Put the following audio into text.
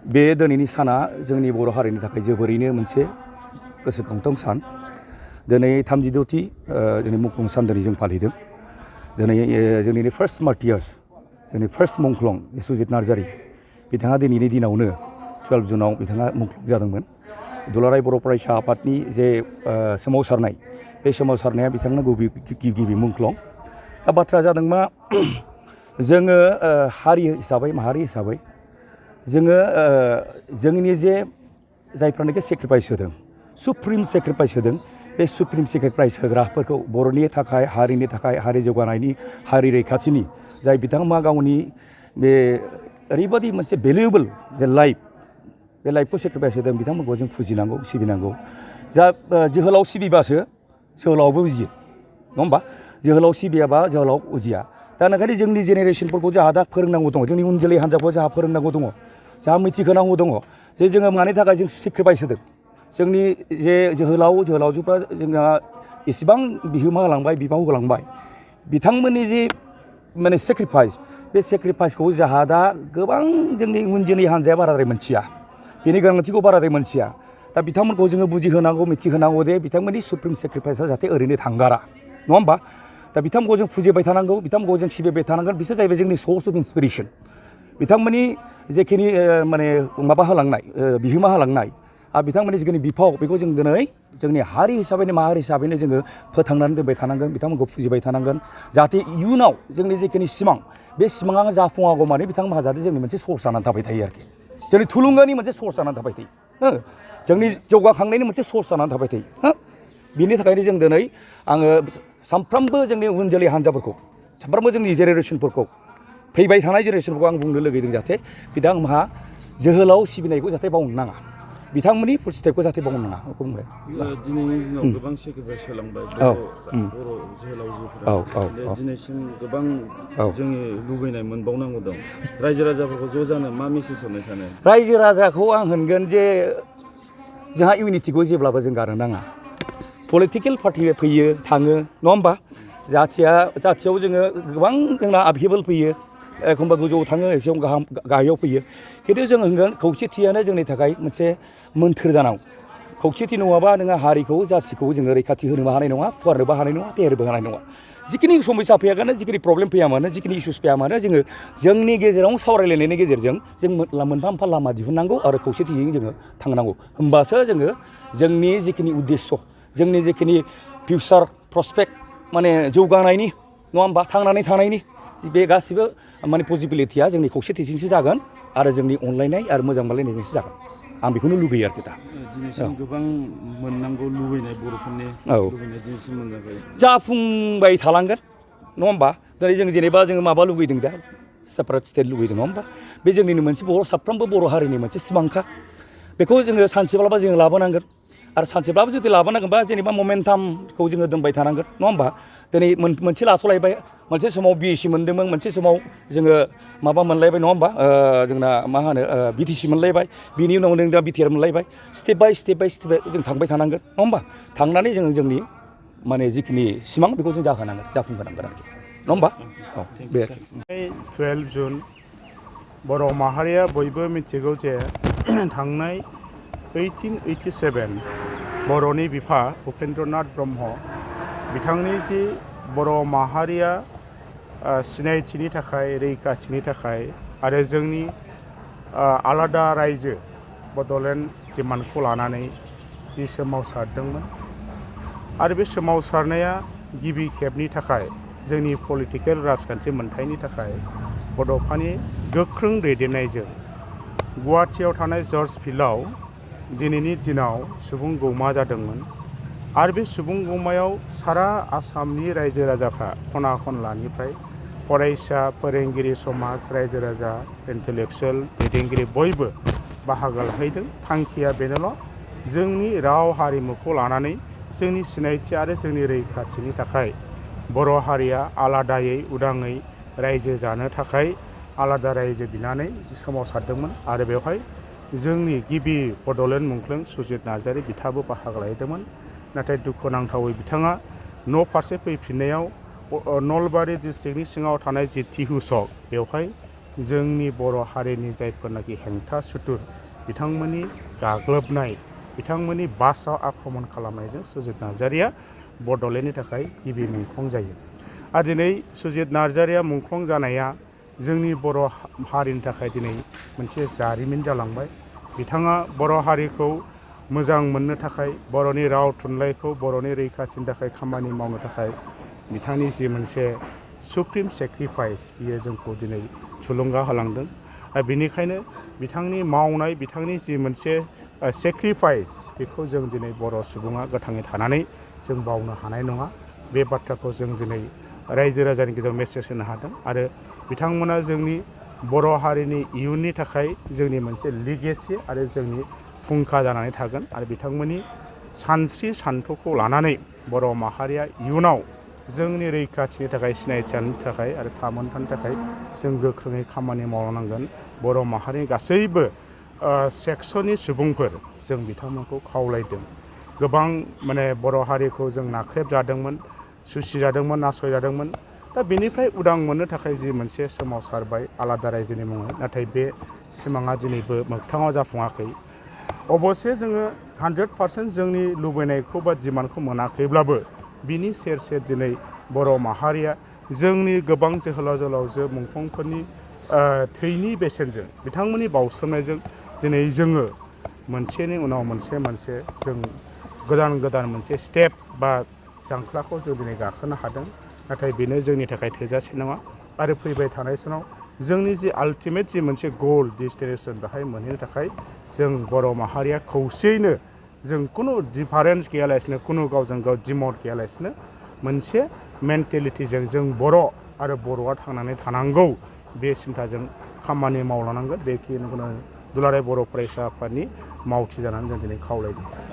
बे दिनैनि साना जोंनि बर' हारिनि थाखाय जोबोरैनो मोनसे गोसोखांथाव सान दिनै 36थि जोंनि मुंख्लं सान दिनै जों फालिदों दिनै जोंनि फार्स्ट मार्टियार्स जोंनि फार्स्ट मुंख्लं सुजित नार्जारि बिथाङा दिनैनि दिनावनो 12 जुनाव बिथाङा मुंख्लं जादोंमोन दुलाराय बर' फरायसा आफादनि जे सोमावसारनाय बे सोमावसारनाया बिथांना गिबि मुंख्लं दा बाथ्रा जादों मा जोङो हारि हिसाबै माहारि हिसाबै जोङो जोंनि जे जायफ्रानोखि सेक्रिफाइस होदों सुप्रिम सेक्रिफाइस होदों बे सुप्रिम सेक्रिफाइस होग्राफोरखौ बर'नि थाखाय हारिनि थाखाय हारि जौगानायनि हारि रैखाथिनि जाय बिथांमोना गावनि बे ओरैबायदि मोनसे भेलुएबल जे लाइफ बे लाइफखौ सेक्रिफाइस होदों बिथांमोनखौ जों फुजिनांगौ सिबिनांगौ जा जोहोलाव सिबिबासो जोहोलावबो उजियो नङा होमबा जोहोलाव सिबियाबा जोहोलाव उजिया दा ओंखायनो जोंनि जेनेरेसनफोरखौ जोंहा दा फोरोंनांगौ दङ जोंनि उन जोलै हान्जाखौ जोंहा फोरोंनांगौ दङ जोंहा मिथिहोनांगौ दङ जे जोङो मानि थाखाय जों सेक्रिफाइस होदों जोंनि जे जोहोलावजोफ्रा जोंहा इसेबां बिहोमा होलांबाय बिफाव होलांबाय बिथांमोननि जे माने सेक्रिफाइस बे सेक्रिफाइसखौ जोंहा दा गोबां जोंनि उन जोलै हान्जाया बाराद्राय मोनथिया बेनि गोनांथिखौ बाराद्राय मोनथिया दा बिथांमोनखौ जोङो बुजिहोनांगौ मिथिहोनांगौ दे बिथांमोननि सुप्रिम सेक्रिफाइसआ जाहाथे ओरैनो थांगारा नङा होमबा दा बिथांमोनखौ जों फुजिबाय थानांगौ बिथांमोनखौ जों सिबिबाय थानांगोन बिसोर जाहैबाय जोंनि सर्स अफ इन्सपिरेसन बिथांमोननि जेखिनि माने माबा होलांनाय बिहोमा होलांनाय आरो बिथांमोननि जिखिनि बिफाव बेखौ जों दिनै जोंनि हारि हिसाबैनो माहारि हिसाबैनो जोङो फोथांनानै दोनबाय थानांगोन बिथांमोनखौ फुजिबाय थानांगोन जाहाथे इयुनाव जोंनि जिखिनि सिमां बे सिमाङा जाफुङागौ माने बिथांमोनहा जाहाथे जोंनि मोनसे सर्स जानानै थाबाय थायो आरोखि जोंनि थुलुंगानि मोनसे सर्स जानानै थाबाय थायो जोंनि जौगाखांनायनि मोनसे सर्स जानानै थाबाय थायो बिनि थाखायनो जों दिनै आङो सानफ्रोमबो जोंनि उन जोलै हान्जाफोरखौ सानफ्रोमबो जोंनि जेनेरेसनफोरखौ फैबाय थानाय जेनेरेसनफोरखौ आं बुंनो लुगैदों जाहाथे बिथांमोनहा जोहोलाव सिबिनायखौ जाहाथे बावनो नाङा बिथांमोननि फुजिथायखौ जाहाथे बावनो नाङा बुंबाय दिनैनि दिनाव गोबां सेक्रिफाइस होलांबाय बर' जोहोलावजोफोरा दिनैसिम गोबां जोंनि लुबैनाय मोनबावनांगौ दं रायजो राजाफोरखौ ज' जानो मा मेसेज हरनो सानो रायजो राजाखौ आं होनगोन जे जोंहा इउनिटिखौ जेब्लाबो जों गारनो नाङा पलिटिकेल पार्टि फैयो थाङो नङा होमबा जाथियाव जोङो गोबां जोंना आपहेबल फैयो एखमबा गोजौआव थाङो एखमबा गाहायाव फैयो खिन्थु जों होनगोन खौसेथियानो जोंनि थाखाय मोनसे मोन्थोर जानांगौ खौसेथि नङाबा नोङो हारिखौ जाथिखौ जोङो रैखाथि होनोबो हानाय नङा फुवारनोबो हानाय नङा फेहेरनोबो हानाय नङा जिखिनि समस्या फैयागानो जिखिनि प्रब्लेम फैया मानो जिखिनि इसुस फैया मानो जोङो जोंनि गेजेराव सावरायलायनायनि गेजेरजों जों मोनफा मोनफा लामा दिहुननांगौ आरो खौसेथिजों जोङो थांनांगौ होमबासो जोङो जोंनि जिखिनि उद्देश्य जोंनि जिखिनि फिउचार प्रसपेक्ट माने जौगानायनि नङा होमबा थांनानै थानायनि बे गासिबो माने पसिबिलिटिया जोंनि खौसेथिजोंसो जागोन आरो जोंनि अनलायनाय आरो मोजां मोनलायनायजोंसो जागोन आं बेखौनो लुगैयो आरोखि दा दिनैसिम गोबां मोननांगौ लुबैनाय बर'फोरनि लुबैनाय दिनैसिम मोनाखै जाफुंबाय थालांगोन नङा होमबा दिनै जों जेनेबा जोङो माबा लुगैदों दा सेपारेट स्टेट लुगैदों नङा होमबा बे जोंनिनो मोनसे साफ्रोमबो बर' हारिनि मोनसे सिमांखा बेखौ जोङो सानसेब्लाबो जोङो लाबोनांगोन आरो सानसेब्लाबो जुदि लाबोनांगोनबा जेनेबा ममेन्टामखौ जोङो दोनबाय थानांगोन नङा होमबा दिनै मोनसे लाथ'लायबाय मोनसे समाव BSc मोनदोंमोन मोनसे समाव जोङो माबा मोनलायबाय नङा होमबा जोंना मा होनो BTC मोनलायबाय बिनि उनाव जों दा BTR मोनलायबाय स्टेप बाय स्टेप जों थांबाय थानांगोन नङा होमबा थांनानै जोङो जोंनि माने जिखिनि सिमां बेखौ जों जाफुंहोनांगोन आरोखि नङा होमबा बे 12 जुन बर' माहारिया बयबो मिथिगौ जे थांनाय 1887 बर'नि बिफा उपेन्द्रनाथ ब्रह्म बिथांनि जि बर' माहारिया सिनायथिनि थाखाय रैखाथिनि थाखाय आरो जोंनि आलादा रायजो बड'लेण्ड डिमान्डखौ लानानै जि सोमावसारदोंमोन आरो बे सोमावसारनाया गिबि खेबनि थाखाय जोंनि पलिटिकेल राजखान्थि मोनथायनि थाखाय बड'फानि गोख्रों दैदेननायजों गुवाहाटियाव थानाय जर्ज फिल्डआव दिनैनि दिनाव सुबुं गौमा जादोंमोन आरो बे सुबुं गौमायाव सारा आसामनि रायजो राजाफ्रा खना खनलानिफ्राय फरायसा फोरोंगिरि समाज रायजो राजा इन्टेलेक्सुयेल दैदेनगिरि बयबो बाहागो लाहैदों थांखिया बेनोल' जोंनि राव हारिमुखौ लानानै जोंनि सिनायथि आरो जोंनि रैखाथिनि थाखाय बर' हारिया आलादायै उदाङै रायजो जानो थाखाय आलादा रायजो बिनानै सोमावसारदोंमोन आरो बेवहाय जोंनि गिबि बड'लेण्ड मुंख्लं सुजित नार्जारि बिथाङाबो बाहागो लाहैदोंमोन नाथाय दुखुनांथावै बिथाङा न' फारसे फैफिननायाव नलबारि डिस्ट्रिक्टनि सिङाव थानाय जि टिहु सक बेवहाय जोंनि बर' हारिनि जायफोरनाखि हेंथा सुथुर बिथांमोननि गाग्लोबनाय बिथांमोननि बासाव आक्रमण खालामनायजों सुजित नार्जारिया बड'लेण्डनि थाखाय गिबि मुंख्लं जायो। आरो दिनै सुजित नार्जारिया मुंख्लं जानाया जोंनि बर' हारिनि थाखाय दिनै मोनसे जारिमिन जालांबाय। बिथाङा बर' हारिखौ मोजां मोननो थाखाय बर'नि राव थुनलाइखौ बर'नि रैखाथिनि थाखाय खामानि मावनो थाखाय बिथांनि जि मोनसे सुप्रिम सेक्रिफाइस बियो जोंखौ दिनै थुलुंगा होलांदों। बेनिखायनो बिथांनि मावनाय बिथांनि जि मोनसे सेक्रिफाइस बेखौ जों दिनै बर' सुबुङा गोथाङै थानानै जों बावनो हानाय नङा। बे बाथ्राखौ जों दिनै रायजो राजानि गेजेराव मेसेज होनो हादों आरो बिथांमोना जोंनि बर' हारिनि इयुननि थाखाय जोंनि मोनसे लिगेसि आरो जोंनि फुंखा जानानै थागोन आरो बिथांमोननि सानस्रि सान्थौखौ लानानै बर' माहारिया इयुनाव जोंनि रैखाथिनि थाखाय सिनायथिनि थाखाय आरो थामोन्थानि थाखाय जों गोख्रोङै खामानि मावनांगोन। बर' माहारिनि गासैबो सेक्सननि सुबुंफोर जों बिथांमोनखौ खावलायदों। गोबां माने बर' हारिखौ जों नाख्रेबजादोंमोन, सुसिजादोंमोन, नासयजादोंमोन। दा बेनिफ्राय उदां मोननो थाखाय जि मोनसे सोमावसारबाय आलादा रायजोनि मुङै, नाथाय बे सिमाङा दिनैबो मोगथाङाव जाफुङाखै। अबस्से जोङो 100% जोंनि लुबैनायखौ बा डिमान्डखौ मोनाखैब्लाबो बिनि सेर सेर दिनै बर' माहारिया जोंनि गोबां जोहोलाव जोहोलावजो मुंख्लंफोरनि थैनि बेसेनजों बिथांमोननि बावसोमनायजों दिनै जोङो मोनसेनि उनाव मोनसे जों गोदान मोनसे स्टेप बा जांख्लाखौ जों दिनै गाखोनो हादों। नाथाय बेनो जोंनि थाखाय थोजासे नङा आरो फैबाय थानाय समाव जोंनि जि आल्टिमेट जि मोनसे गल डेस्टिनेसन बेहाय मोनहैनो थाखाय जों बर' माहारिया खौसेयैनो जों खुनु डिफारेन्स गैयालासिनो खुनु गावजों गाव डिमट गैयालासिनो मोनसे मेन्टेलिटिजों जों बर' आरो बर'आ थांनानै थानांगौ बे सिन्थाजों खामानि मावलांनांगोन। बेखिनिखौनो दुलाराय बर' फरायसा आफादनि मावथि जानानै जों दिनै खावलायदों।